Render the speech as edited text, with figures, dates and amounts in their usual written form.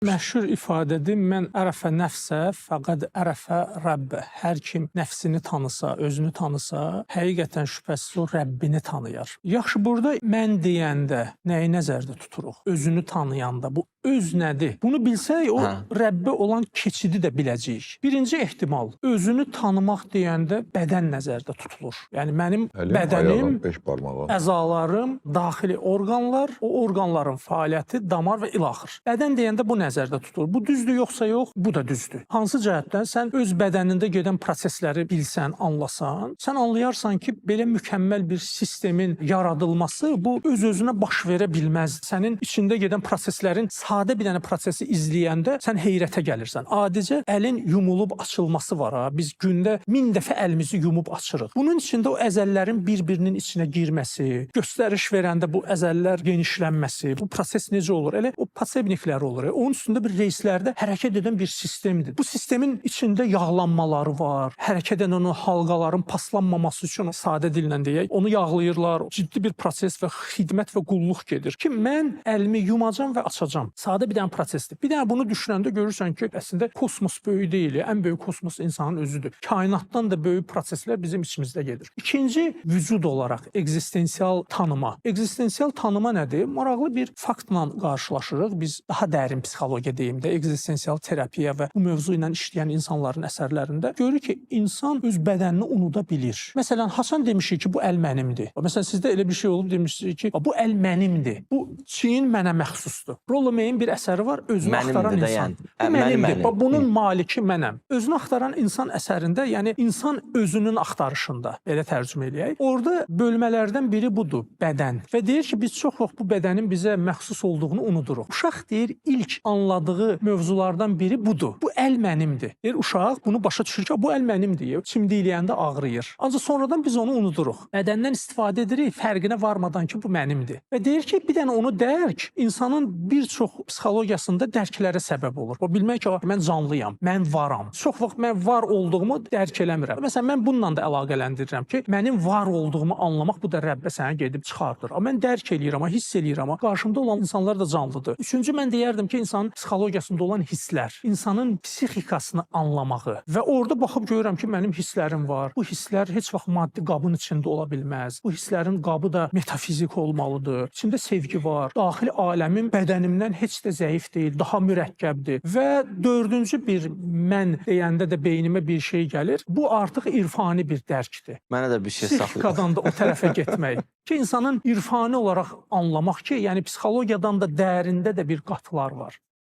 Məşhur ifadədir: "Mən ərəfə nəfsə fəqad ərəfə Rəbbə." Hər kim nəfsini tanısa, özünü tanısa, həqiqətən şübhəsiz o Rəbbini tanıyar. Yaxşı, burada mən deyəndə nəyi nəzərdə tuturuq? Özünü tanıyanda bu öz nədir? Bunu bilsək, o Rəbbə olan keçidi də biləcəyik. Birinci ehtimal, özünü tanımaq deyəndə bədən nəzərdə tutulur. Yəni mənim Əlim, bədənim, ayağım, beş barmağım. Əzalarım, daxili orqanlar, o orqanların fəaliyyəti, damar və ilaxır. Bədən deyəndə bu nəzərdə tutulur. Bu düzdür yoxsa yox? Bu da düzdür. Hansı cəhətdən sən öz bədənində gedən prosesləri bilsən, anlasan, sən anlayarsan ki, belə mükəmməl bir sistemin yaradılması bu öz-özünə baş verə bilməz. Sənin içində gedən proseslərin sadə bir dənə prosesi izləyəndə sən heyrətə gəlirsən. Adicə əlin yumulub açılması var ha. Biz gündə 1000 dəfə əlimizi yumub açırıq. Bunun içində o əzəllərin bir-birinin içinə girməsi, göstəriş verəndə bu əzəllər genişlənməsi, bu proses necə olur? Elə o pasebniklər olur. Onun üstündə bir reyslərdə hərəkət edən bir sistemdir. Bu sistemin içində yağlanmaları var. Hərəkət edən o halqaların paslanmaması üçün, sadə dillə deyək, onu yağlayırlar. Ciddi bir proses və xidmət və qulluq gedir ki, mən əlimi yumacam və açacam. Sadə bir dənə prosesdir. Bir dənə bunu düşünəndə görürsən ki, əslində kosmos böyük deyil. Ən böyük kosmos insanın özüdür. Kainatdan da böyük proseslər bizim içimizdə gedir. İkinci, vücud olaraq ekzistensial tanıma. Ekzistensial tanıma nədir? Maraqlı bir faktla qarşılaşırıq. Biz daha dərin psixologiya deyim də, ekzistensial terapiya və bu mövzu ilə işləyən insanların əsərlərində görürük ki, insan öz bədənini unuda bilir. Məsələn, haçan demişik ki, bu əl mənimdir? Məsələn, sizdə elə bir şey olub, demişsiniz ki, bu əl mənimdir. Bu çiyin mənə məxsusdur. Rollo May'in bir əsəri var, Özünü Mənimdir axtaran də insan. yəni. Bu Hə, mənim mənimdir. əlim. Bax, bunun maliki mənəm. Özünü axtaran insan əsərində, yəni insan özünün axtarışında, belə tərcümə eləyək. Orada bölmələrdən biri budur, bədən. Və deyir ki, biz çox vaxt bu bədənin bizə məxsus olduğunu unuduruq. Uşaq deyir, ilk anladığı mövzulardan biri budur. Bu əl mənimdir. Deyir, uşaq bunu başa düşür ki, bu əl mənimdir. Çimdikləyəndə ağrıyır. Ancaq sonradan biz onu unuduruq. Bədəndən istifadə edirik, fərqinə varmadan ki, bu mənimdir. Və deyir ki, bir dənə onu dərk insanın bir çox psixologiyasında dərklərə səbəb olur. O bilmək ki, mən canlıyam, mən varam. Çox vaxt mən var olduğumu dərk eləmirəm. Məsələn, mən bununla da əlaqələndirirəm ki, mənim var olduğumu anlamaq bu da Rəbbə səni gedib çıxardır. Amma mən dərk eləyirəm, amma hiss eləyirəm, amma qarşımda olan insanlar da canlıdır. Üçüncü, mən deyərdim ki, insanın psixologiyasında olan hisslər, insanın psixikasını anlamağı və orada baxıb görürəm ki, mənim hisslərim var. Bu hisslər heç vaxt maddi qabın içində ola bilməz. Bu hisslərin qabı da metafizik olmalıdır. İçində sevgi var. Daxili aləmim bədənimdən heç də zəif deyil, daha mürəkkəbdir. Və dördüncü bir mən deyəndə də beynimə bir şey gəlir. Bu artıq irfani bir dərkdir. Mənə də bir şey saxla. Psixikadan da o tərəfə getmək. Ki insanın irfani olaraq anlamaq ki, yəni psixologiyadan da dərində də bir qatlar var.